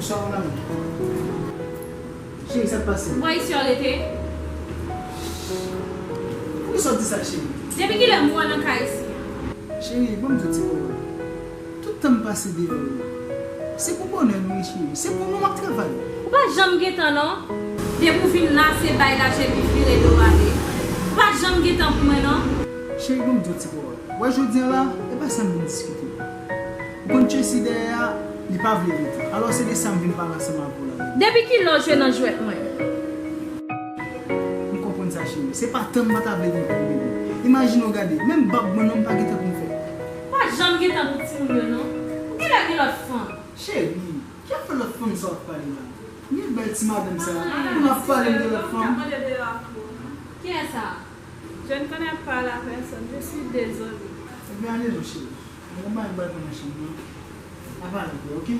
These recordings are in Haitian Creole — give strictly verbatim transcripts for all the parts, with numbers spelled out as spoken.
Bonswa, mon amour. Cheri, sa k pase? Bò isi w rete? Poukisa w di sa, cheri? Depi kilè m wè w nan kay isi a? Cheri, ban m di w ti pawòl. Tout tan m pase devan w, se pou bonè nou ye, cheri. Se pou nou m ap travay. Ou pa janm gentan, non. Depi w vin la, se bay laje epi vire do w ale. Ou pa janm gentan pou mwen, non. Cheri, ban m di w ti pawòl. Wè jodi a la, e pa sa m vin diskite. Ou konn Tracy dèyè a, li pa vle rete. Alò se de sa m vin pale ansanm avè w la. Depi kilè w jwe nan jwèt mwen? M konprann sa, cheri. Se pa tan m pa ta vle gen pou bebe. Imajine w gade, menm bab mwen non, m pa gen tan pou m fè. Ou pa janm gen tan pou timoun yo non. Ou genlè gen lòt fanm. Cheri, ki afè lòt fanm sa w ap pale la? Ni bèl ti madanm sa, pou n ap pale m de lòt fanm. Kiyès sa? Je ne connais pas la personne, je suis désolée. Ebyen, ale non, cheri. Mwen gen bagay pou mwen nan chanm nan. N a pale apre, oke?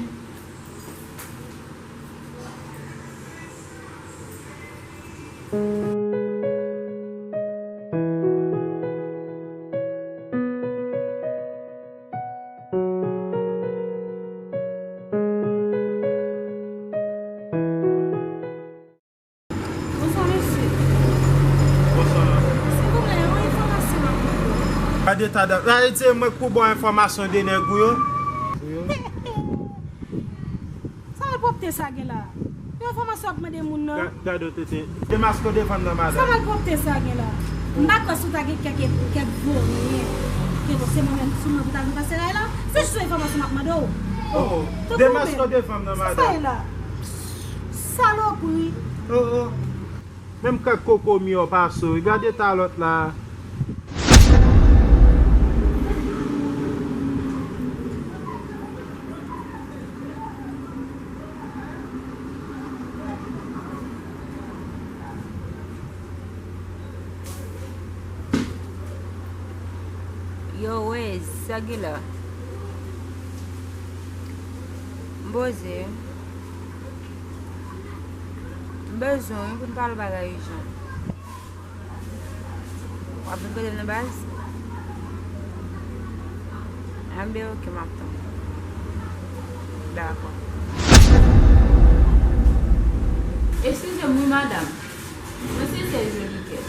Bonswa, mesye. Bonswa. Silvouplè, yon enfòmasyon m ap mande w. Gade ta dan. Sa vle di se mwen k pou ba w enfòmasyon de nèg ou yo? Sa malpwòpte sa gen la? Yon enfòmasyon w ap mande moun nan? Ga-, gade w tete. Demaske w devan m nan, madanm. Sa malpwòpte sa gen la? M pa kwè si w ta gen kèk, kèk voryen ke se mwen menm sou mwen pou ta vin pase la la. Se jis yon enfòmasyon m ap mande w. Oh, oh. Tankou demaske w devan m nan, madanm. Sa sa ye la? Salopri. Oh, oh. Menm kèk koko miyò pase w. Gade ta lòt la. Yo, Wes, sa gen la? M poze. M bezwen w wi pou n pale bagay ijan. W ap vin kote m nan baz? Anben, oke, m ap tann. Dakò. Eskize m wi, madanm. Mwen se sè Jolikè.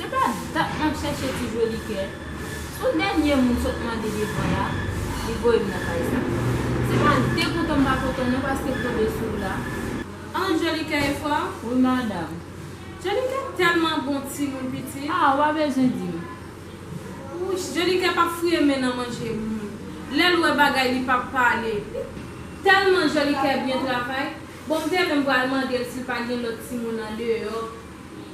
Se pa dat m ap chèche ti Jolikè. Se yon dènye moun sot mande devan la, li voye m nan kay sa. Se pa de kontan m pa kontan non, paske m tonbe sou w la. An, Jolikè e fò? Wi, madanm. Jolikè tèlman bon timoun pitit. Ah, ou pa bezwen di m. Wouch, Jolikè p ap fouye men nan manje moun. Lè l wè bagay, li p ap pale. Tèlman Jolikè byen travay. Bon, m te menm pral mande l si l pa gen lòt timoun andeyò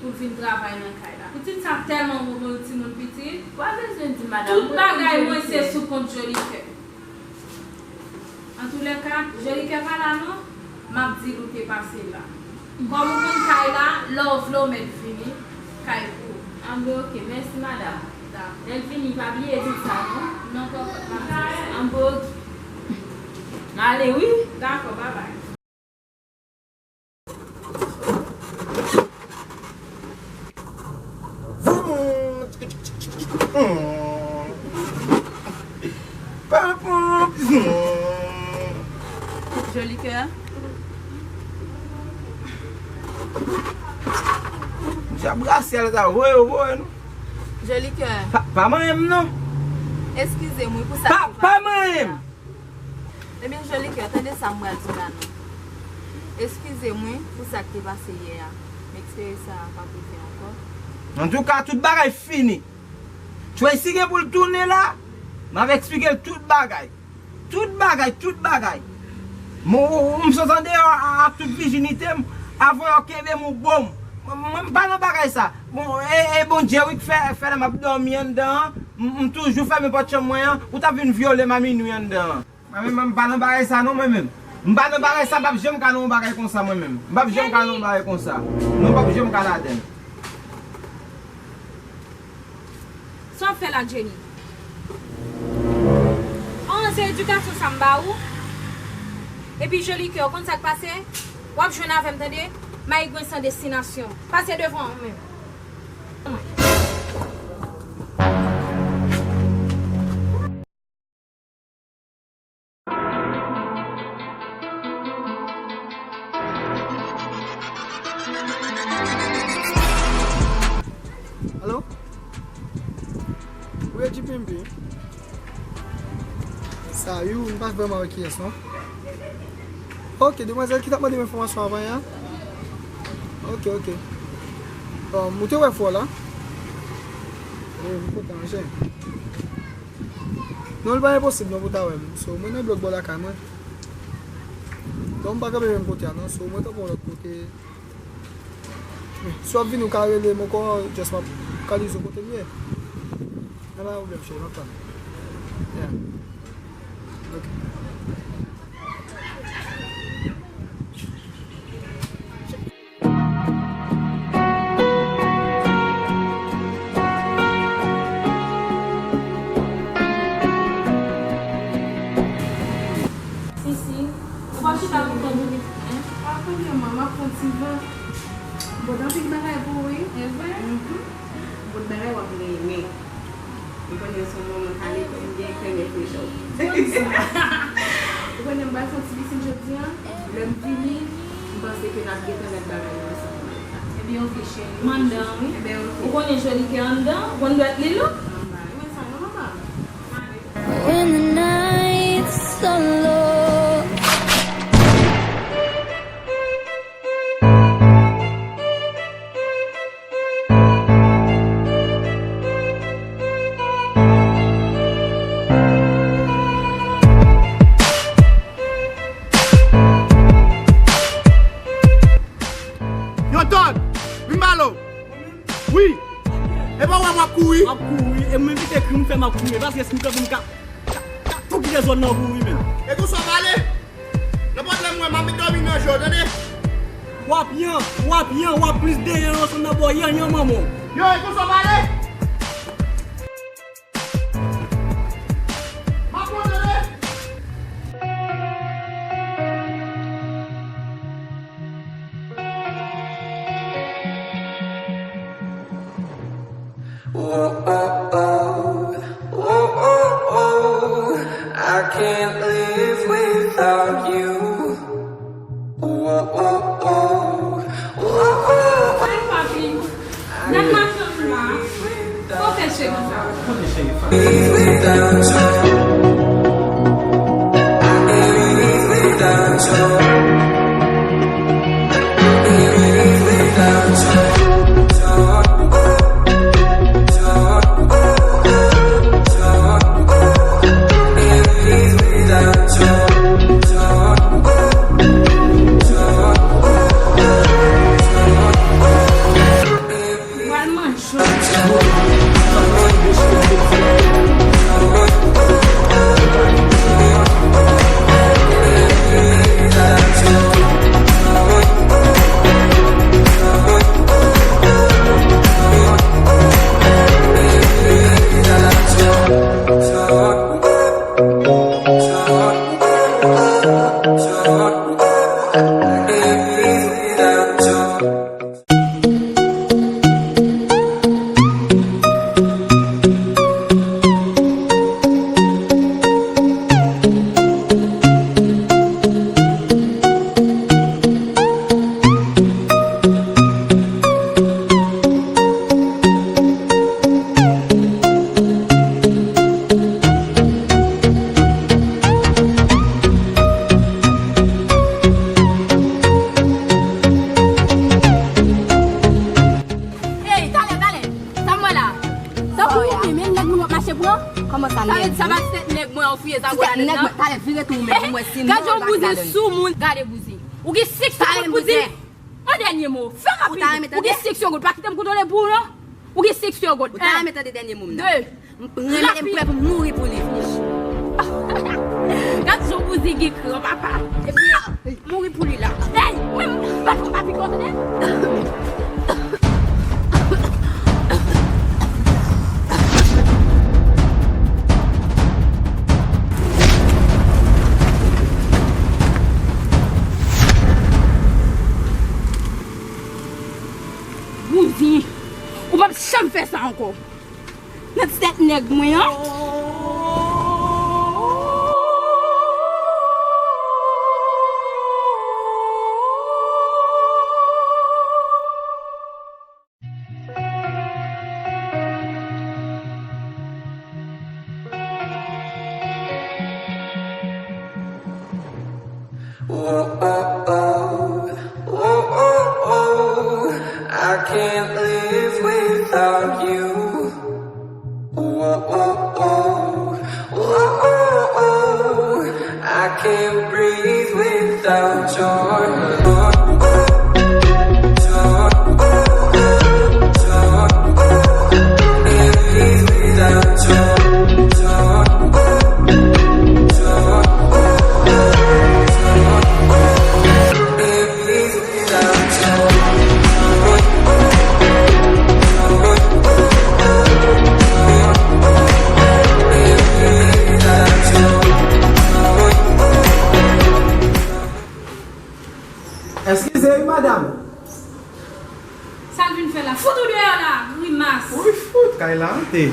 pou l vin travay nan kay la. Pitit sa tèlman bon timoun pitit. Ou pa bezwen di m, madanm. Tout bagay mwen se sou kont Jolikè. Antoulèka, Jolikè pa la non, m ap di l ou te pase la. Kòm ou konn kay la, lè w vle w mèt vini, kay pou ou. Anben, oke, mèsi madanm. Dakò. Lè l vini, pa bliye di l sa, non? Non, pa, pa, pa. Anben, oke. M ale, wi. Dakò, babay. Joli kè. Misye ap rasyèl sa, voye, voye nou. Joli kè. Pa, pa manyen m non. Eskize m wi pou sa. Pa, pa manyen m. Ebyen, Joli kè, tande sa m pral di la non. Eskize m wi pou sa k te pase yè a. M espere sa p ap rive ankò. Antouka, tout bagay fini. Tracy gen pou l tounen la, m ap eksplike l tout bagay. Tout bagay, tout bagay. Mwen, m sot andeyò a, ak tout vijinite m, avan yo kenbe m ou bo m. Mwen, mwen, m pa nan bagay sa. Bon, e, e Bondye wi k fè, fè lè m ap dòmi anndan an, m, m toujou fèmen pòt chanm mwen an, ou t ap vin vyole m a minwi anndan an. Mwen menm, m pa nan bagay sa non, mwen menm. M pa nan bagay sa, m p ap janm ka nan yon bagay konsa, mwen menm. M p ap janm ka nan yon bagay konsa. Non, m p ap janm ka ladann. Sa w ap fè la, Jenny? An, se edikasyon sa m ba ou? Epi, Joli kè, w konn sa k pase? W ap jwenn avè m, tande? Mayigwen san destinasyon. Pase devan an menm. Alo? Wi, G P M P. Sa, you, m pa vrèman wè kiyès, non. Ok, demwazèl ki t ap mande m enfòmasyon avan yè a? Ok, ok. Um, ou te wè frè w la? Wi, m kontan, anje. Non, li pa enposib non pou ta wè m. So, mwen nan blòk bò lakay mwen. Donk, m pa kanpe menm kote a non. So, mwen t ap yon lòt kote. Men, si w ap vini, ou ka rele m ankò, just m ap lokalize w kote m ye. Nan pa pwoblèm, cheri, m ap tann. Yeah. Ok. Sisi, ou pa chita pou pran doudou, en? Pa kounye a, m ap pran ti van. Bon, anpil bagay pou ou, wi. E vre? Mhm. Bon, bagay w ap renmen. Ou konnen se yon manman kale, m gen krèm e frechè. Ou konnen m pral fè yon ti pisin jodi a. Lè m vini, m panse ke n ap gentan mèt bagay yo ansanm. Ebyen, oke, cheri. M anndan, wi. Ebyen, oke. Ou konnen Joli kè anndan, ou konn dwèt li lou? Anba, renmen sa, non, manman? When the nights are low. Yo, Don, vin balo. Wi. E pa wè m ap kouri? M ap kouri. E mwen ki te ekri m fè m ap kouri. Paske si m kanpe m ka, ka, ka tou kite zòn nan pou wi menm. E konsa w pale? Nenpòt lè m wè m ap dòmi nan je w, tande? W ap yan, w ap yan, w ap plis deyan yon sonn nan bò yanyan manman w. Yo, e konsa w pale? M ap monte, tande? Whoa, oh, oh, whoa, oh, oh, I can't live without you. Whoa, oh, oh, whoa, oh, oh. Ay, papi, nèg machann la, fò fè cheri sa. Live without you. I can't live without you. Pral manje. Sa vle di sa pa ti tèt nèg mwen an fouye zago ladann nan. Talè vire tou ou menm pou m wè si non l pa ki ladann. Gade yon bouzen sou moun, gade bouzen. Ou gen senk segonn pou di m yon dènye mo. Fè rapid. Ou gen senk segonn. Pa kite m kontwole pou ou non. Ou gen senk segonn. Ou ta renmen tande dènye mo m nan. M renmen li, m prè pou m mouri pou li. Gad jan bouzen gen kran, papa. Epi, mouri pou li la. Ey, mwen, m pa konn pa piko, tande. Bouzen, ou p ap janm fè sa ankò. Nan ti tèt nèg mwen an. Oh, oh, oh, oh, oh, oh, I can't live without you. Oh, oh, oh, oh, oh, oh, I can't breathe without your love. Eskize wi, madanm. Sa l vin fè la? Fout ou deyò la, grimas! Wi, fout kay la antre.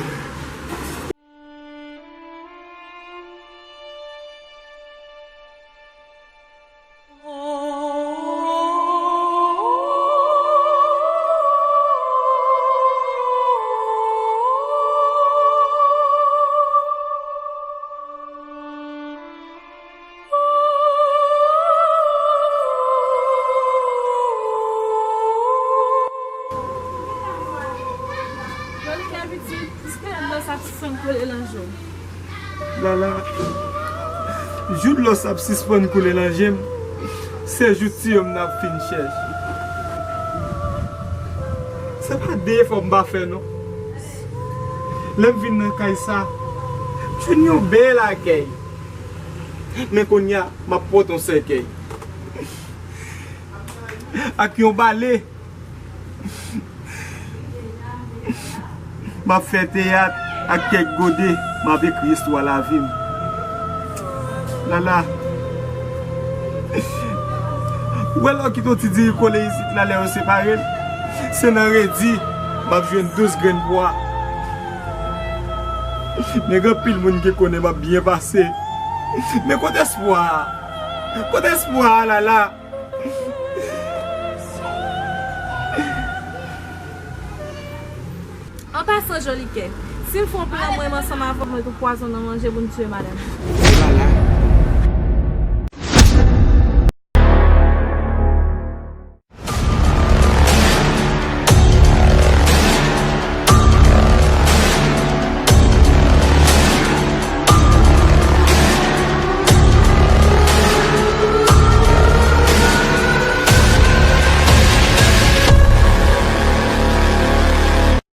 Joli kè pitit, jiskajan dlo sa ap sispann koule nan je w? Lala, jou dlo sa ap sispann koule nan je m, se jou tiyo m nan ap fin chèch. Se pa de efò m pa fè non. Lè m vin nan kay sa, m jwenn yon bèl akèy. Men kounye a, m ap pòte yon sèkèy ak yon bale. M ap fè teyat ak kèk gode, m ap ekri istwa lavi m. Lala, ou wè lè w kite yon ti diri kole isit la, lè yo separe n, se nan redi m ap jwenn douz grenn pwa. Men gen anpil moun ki konnen m ap byen pase. Men kote espwa a? Kote espwa a, Lala? An pasan, Jolikè, si m fè yon plan, mwen menm ansanm avè w, mete pwazon nan manje pou n tiye madanm.